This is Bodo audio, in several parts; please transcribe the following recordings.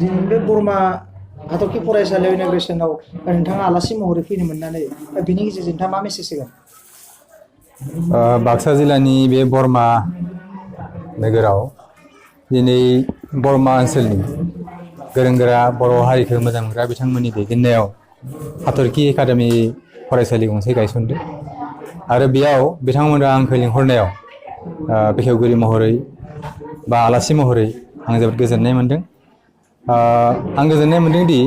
दिनै बे बरमा हाथरखि फरायसालियाव इन'ग्रेसनाव नोंथाङा आलासि महरै फैनो मोननानै बिनि गेजेरजों नोंथाङा मा मेसेज होगोन? बाक्सा जिल्लानि बे बरमा नोगोराव दिनै बरमा ओनसोलनि गोरों गोरा बर' हारिखौ मोजां मोनग्रा बिथांमोननि दैदेननायाव हाथरखि एकाडेमि फरायसालि गंसे गायसनदों आरो बेयाव बिथांमोना आंखौ लिंहरनायाव बेखेवगिरि महरै बा आलासि महरै आं जोबोद गोजोननाय मोनदों। आं गोजोननाय मोनदों दि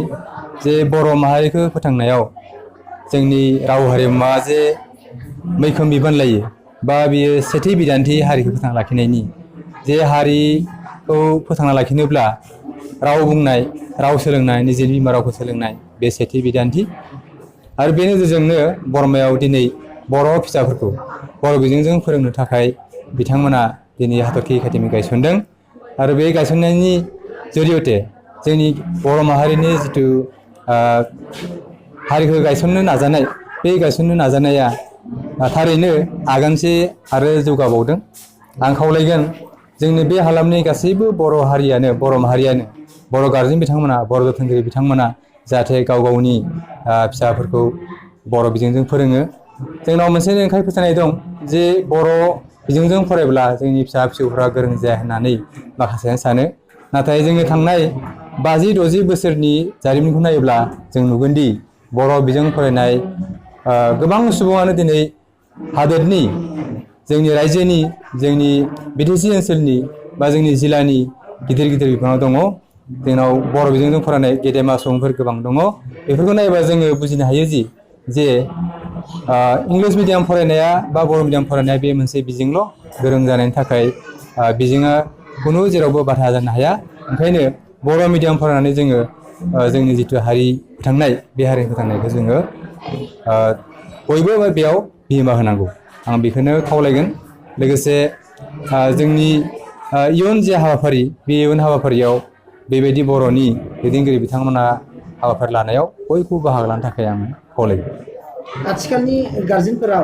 जे बर' माहारिखौ फोथांनायाव जोंनि राव हारिमुवा जे मैखोम बिबान लायो बा बियो सेथि बिदान्थि हारिखौ फोथांना लाखिनायनि जे हारिखौ फोथांना लाखिनोब्ला राव बुंनाय राव सोलोंनाय निजे बिमा रावखौ सोलोंनाय बे सेथि बिदान्थि आरो बे नोजोरजोंनो बरमायाव दिनै बर' फिसाफोरखौ बर' बिजोंजों फोरोंनो थाखाय बिथांमोना दिनै हाथरखि एकाडेमि गायसनदों आरो बे गायसननायनि जरियते जोंनि बर' माहारिनि जिथु हारिखौ गायसननो नाजानाय बे गायसननो नाजानाया थारैनो आगानसे आरो जौगाबावदों। आं खावलायगोन जोंनि बे हालामनि गासैबो बर' हारियानो बर' माहारियानो बर' गारजेन बिथांमोना बर' जोथोनगिरि बिथांमोना जाहाथे गाव गावनि फिसाफोरखौ बर' बिजोंजों फोरोङो। जोंनाव मोनसे नंखाय फोथायनाय दं जे बर' बिजोंजों फरायब्ला जोंनि फिसा फिसौफ्रा गोरों जाया होननानै माखासेया सानो, नाथाय जोङो थांनाय 50-60 बोसोरनि जारिमिनखौ नायोब्ला जों नुगोनदि बर' बिजों फरायनाय गोबां सुबुङानो दिनै हादोरनि जोंनि रायजोनि जोंनि बिटिसि ओनसोलनि बा जोंनि जिल्लानि गिदिर गिदिर बिफानाव दङ। जोंनाव बर' बिजोंजों फरायनाय गेदेमा सुबुंफोर गोबां दङ। बेफोरखौ नायोबा जोङो बुजिनो हायो जे इंलिस मिडियाम फरायनाया बा बर' मिडियाम फरायनाया बे मोनसे बिजोंल', गोरों जानायनि थाखाय बिजोङा खुनु जेरावबो बाधा जानो हाया। ओंखायनो बर' मिडियाम फरायनानै जोङो जोंनि जिथु हारि फोथांनाय बे हारि फोथांनायखौ जोङो बयबो बेयाव बिहोमा होनांगौ, आं बेखौनो खावलायगोन। लोगोसे जोंनि इयुन जे हाबाफारि बे इयुन हाबाफारियाव बेबायदि बर'नि दैदेनगिरि बिथांमोना हाबाफारि लानायाव बयखौबो बाहागो लानो थाखाय आं खावलायगोन। आथिखालनि गारजेनफोरा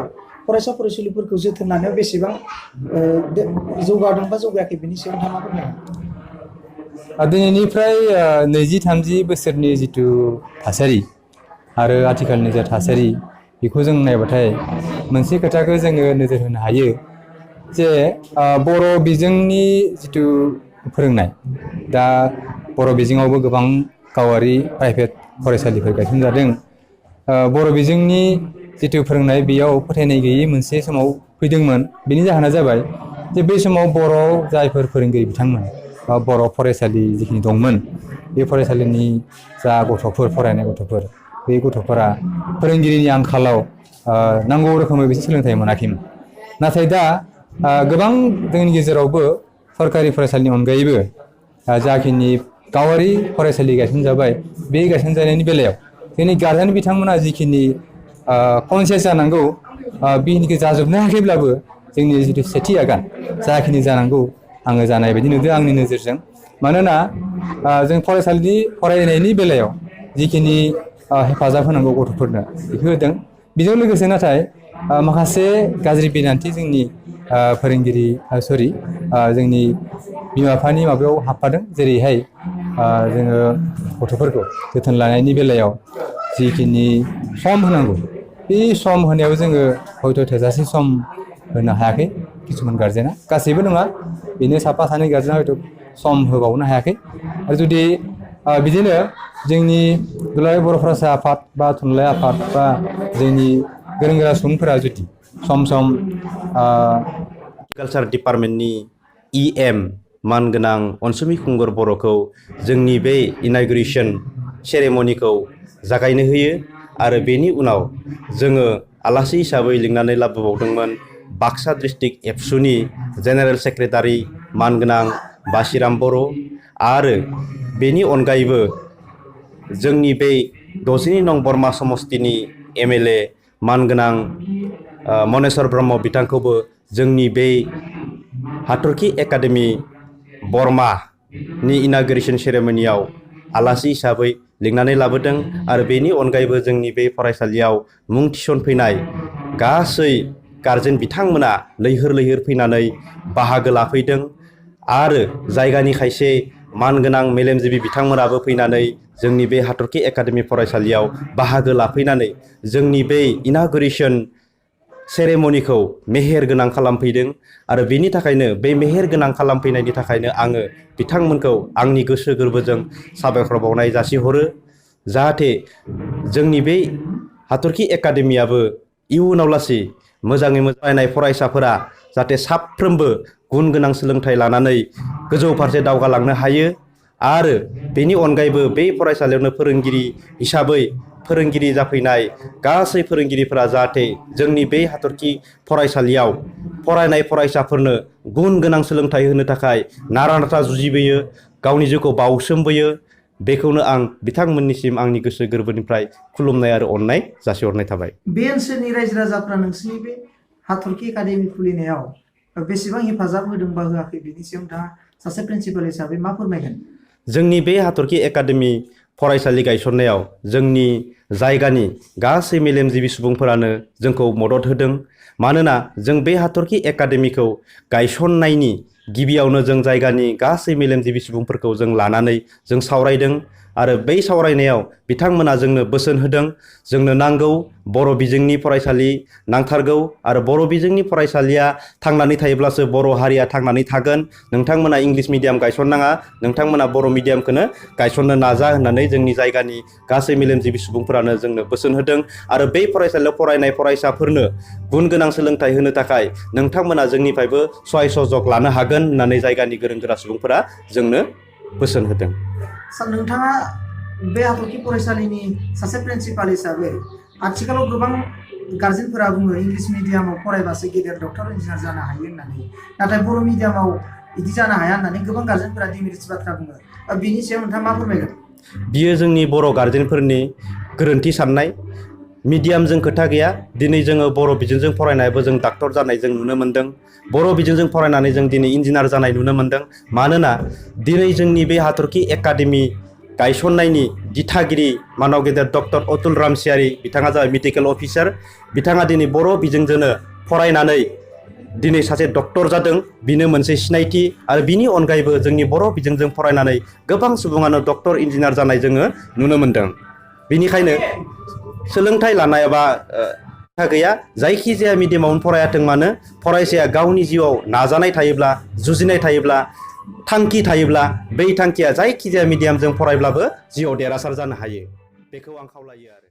फरायसा फरायसुलिफोरखौ जोथोन लानायाव बेसेबां जौगादों बा जौगायाखै बेनि सायाव नोंथाङा मा फोरमायगोन? दिनैनिफ्राय 20-30 बोसोरनि जिथु थासारि आरो आथिखालनि जा थासारि बेखौ जों नायबाथाय मोनसे खोथाखौ जोङो नोजोर होनो हायो जे बर' बिजोंनि जिथु फोरोंनाय, दा बर' बिजोङावबो गोबां गावारि प्राइभेट फरायसालिफोर गायसनजादों। बर' बिजोंनि जिथु फोरोंनाय बेयाव फोथायनाय गैयै मोनसे समाव फैदोंमोन। बेनि जाहोना जाबाय जे बै समाव बर' जायफोर फोरोंगिरि बिथांमोन बा बर' फरायसालि जिखिनि दंमोन बे फरायसालिनि जा गथ'फोर फरायनाय गथ'फोर बे गथ'फोरा फोरोंगिरिनि आंखालाव नांगौ रोखोमै बिसोर सोलोंथाइ मोनाखैमोन। नाथाय दा गोबां जोंनि गेजेरावबो सरकारि फरायसालिनि अनगायैबो जाखिनि गावारि फरायसालि गायसनजाबाय बे गायसनजानायनि बेलायाव जोंनि गारजेन बिथांमोना जिखिनि कनसियास जानांगौ बेखिनिखौ जाजोबनो हायाखैब्लाबो जोंनि जिथु सेथि आगान जाखिनि जानांगौ आङो जानाय बायदि नुदों आंनि नोजोरजों। मानोना जों फरायसालिनि फरायनायनि बेलायाव जिखिनि हेफाजाब होनांगौ गथ'फोरनो बेखौ होदों। बेजों लोगोसे नाथाय माखासे गाज्रि बिखान्थि जोंनि जोंनि बिमा बिफानि माबायाव हाबफादों। जेरैहाय जोङो गथ'फोरखौ जोथोन लानायनि बेलायाव जिखिनि सम होनांगौ बे सम होनायाव जोङो हयथ' थोजासे सम होनो हायाखै किसुमान गारजेना, गासैबो नङा, बेनो साफा सानै गारजेना हयथ' सम होबावनो हायाखै। आरो जुदि बिदिनो जोंनि दुलाराय बर' फरायसा आफाद बा थुनलाइ आफाद बा जोंनि गोरों गोरा सुबुंफोरा जुदि सम सम कालचार डिपार्टमेन्टनि EM मानगोनां अनसुमै खुंगुर बर'खौ जोंनि बे इनागुरेसन सेरेमनिखौ जागायनो होयो आरो बेनि उनाव जोङो आलासि हिसाबै लिंनानै लाबोबावदोंमोन बाक्सा डिस्ट्रिक्ट एबसुनि जेनेरेल सेक्रेटारि मानगोनां बासिराम बर' आरो बेनि अनगायैबो जोंनि बे 62 नं बरमा समस्तिनि MLA मानगोनां मनेस्वर ब्रह्म बिथांखौबो जोंनि बे हाथरखि एकाडेमि बरमानि इनागुरेसन सेरेमनियाव आलासि हिसाबै लिंनानै लाबोदों आरो बेनि अनगायैबो जोंनि बे फरायसालियाव मुं थिसनफैनाय गासै गारजेन बिथांमोना लैहोर लैहोर फैनानै बाहागो लाफैदों आरो जायगानि खायसे मानगोनां मेलेमजिबि बिथांमोनाबो फैनानै जोंनि बे हाथरखि एकाडेमि फरायसालियाव बाहागो लाफैनानै जोंनि बे इनागुरेसन सेरेमनिखौ मेहेर गोनां खालामफैदों आरो बेनि थाखायनो बे मेहेर गोनां खालामफैनायनि थाखायनो आङो बिथांमोनखौ आंनि गोसो गोरबोजों साबायखर बावनाय जासिहरो जाहाथे जोंनि बे हाथरखि एकाडेमियाबो इयुनाव लासै मोजाङै मोजां फरायनाय फरायसाफोरा जाहाथे साफ्रोमबो गुन गोनां सोलोंथाइ लानानै गोजौ फारसे दावगालांनो हायो आरो बेनि अनगायैबो बे फरायसालियावनो फोरोंगिरि हिसाबै फोरोंगिरि जाफैनाय गासै फोरोंगिरिफोरा जाहाथे जोंनि बे हाथरखि फरायसालियाव फरायनाय फरायसाफोरनो गुन गोनां सोलोंथाइ होनो थाखाय नारा नाथा जुजिबोयो गावनि जिउखौ बावसोमबोयो बेखौनो आं बिथांमोननिसिम आंनि गोसो गोरबोनिफ्राय खुलुमनाय आरो अननाय जासिहरनाय थाबाय। बे ओनसोलनि रायजो राजाफ्रा नोंसोरनि बे हाथरखि एकाडेमि खुलिनायाव बेसेबां हेफाजाब होदों बा होआखै बेनि सायाव नोंथाङा सासे प्रिन्सिपाल हिसाबै मा फोरमायगोन? जोंनि बे हाथरखि एकाडेमि फरायसालि गायसननायाव जोंनि जायगानि गासै मेलेमजिबि सुबुंफोरानो जोंखौ मदद होदों मानोना जों बे हाथरखि एकाडेमिखौ गायसननायनि गिबियावनो जों जायगानि गासै मेलेमजिबि सुबुंफोरखौ जों लानानै जों सावरायदों आरो बै सावरायनायाव बिथांमोना जोंनो बोसोन होदों जोंनो नांगौ बर' बिजोंनि फरायसालि नांथारगौ आरो बर' बिजोंनि फरायसालिया थांनानै थायोब्लासो बर' हारिया थांनानै थागोन नोंथांमोना इंलिस मिडियाम गायसननाङा नोंथांमोना बर' मिडियामखौनो गायसननो नाजा होननानै जोंनि जायगानि गासै मेलेमजिबि सुबुंफोरानो जोंनो बोसोन होदों आरो बै फरायसालियाव फरायनाय फरायसाफोरनो गुन गोनां सोलोंथाइ होनो थाखाय नोंथांमोना जोंनिफ्रायबो सहाय सहयोग लानो हागोन होननानै जायगानि गोरों गोरा सुबुंफोरा जोंनो बोसोन होदों। नोंथाङा बे हाथरखि फरायसालिनि सासे प्रिन्सिपाल हिसाबै आथिखालाव गोबां गार्जेनफोरा बुङो इंलिस मिडियामाव फरायबासो गेदेर डक्टर इन्जिनियार जानो हायो होननानै नाथाय बर' मिडियामाव बिदि जानो हाया होननानै गोबां गार्जेनफोरा डिमेरिट्स बाथ्रा बुङो बेनि सायाव नोंथाङा मा फोरमायगोन? बियो जोंनि बर' गार्जेनफोरनि गोरोन्थि साननाय मिडियामजों खोथा गैया दिनै जोङो बर' बिजोंजों फरायनायबो जों डाक्टर जानाय जों नुनो मोन्दों बर' बिजोंजों फरायनानै जों दिनै इन्जिनियार जानाय नुनो मोन्दों मानोना दिनै जोंनि बे हाथरखि एकाडेमि गायसननायनि दिथागिरि मानाव गेदेर डक्टर अतुल रामसियारि बिथाङा जाबाय मेडिकेल अफिसार बिथाङा दिनै बर' बिजोंजोंनो फरायनानै दिनै सासे डक्टर जादों बिनो मोनसे सिनायथि आरो बिनि अनगायैबो जोंनि बर' बिजोंजों फरायनानै गोबां सुबुङानो डक्टर इन्जिनियार जानाय जोङो नुनो मोन्दों बेनिखायनो सोलोंथाइ लानायाबा खोथा गैया जायखिजाया मिडियामावनो फरायाथों मानो फरायसाया गावनि जिउआव नाजानाय थायोब्ला जुजिनाय थायोब्ला थांखि थायोब्ला बै थांखिया जायखिजाया मिडियामजों फरायब्लाबो जिउआव देरहासार जानो हायो बेखौ आं खावलायो आरो